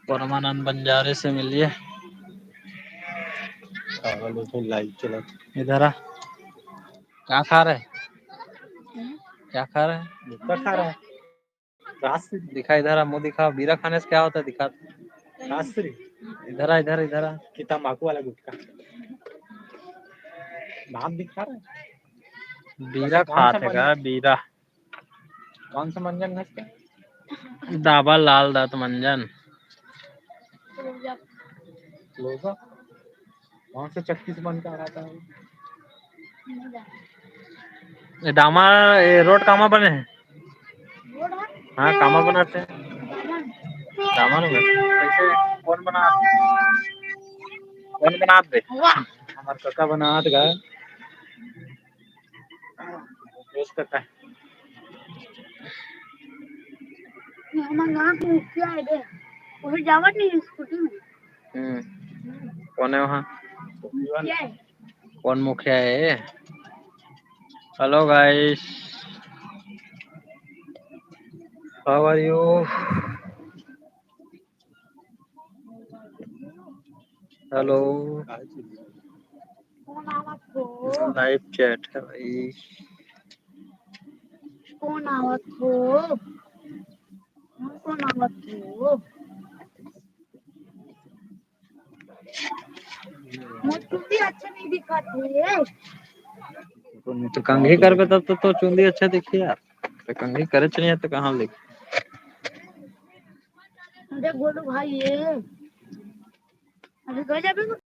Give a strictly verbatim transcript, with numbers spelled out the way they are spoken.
परमानंद बंजारे से मिलिए। चावल उसमें लाइव चलत। इधर आ। क्या खा रहे? क्या खा रहे? गुटखा खा रहा है। राजश्री। दिखा, इधर आ, मुंह दिखा। बीरा खाने से क्या होता है? दिखा। राजश्री। इधर आ, इधर, इधर आ। कि तंबाकू वाला गुटखा। नाम दिखा रहा है। बीरा कौन सा खात है का? मंजन? बीरा। कौन सा मंजन घसता है? दाबा लाल दांत मंजन। लोजा। कौन से चक्की से बनता रहता है? ये डामा, ये रोड कामा बने हैं? हाँ, कामा बनाते हैं। डामा ना बने। कैसे? कौन बना? कौन बनात दे? हमार काका बनात गा। दोस्त काका। ये हमार गाँव के मुखिया है दे। वही जावत नहीं स्कूटी में। हम्म। कौन है वहाँ? मुखिया है। कौन मुखिया है? Hello guys, how are you? Hello। कौन आवत हो? Live chat है भाई। कौन आवत हो? कौन आवत हो? मोर चुंदी अच्छा नहीं दिखत हे। तो कंघी करबे तब तो, तो चुंदी अच्छा दिखी यार। तो कंघी करे चाहिए तो कहाँ दिखी? अरे गोलू भाई ये। अभी गए जाबे।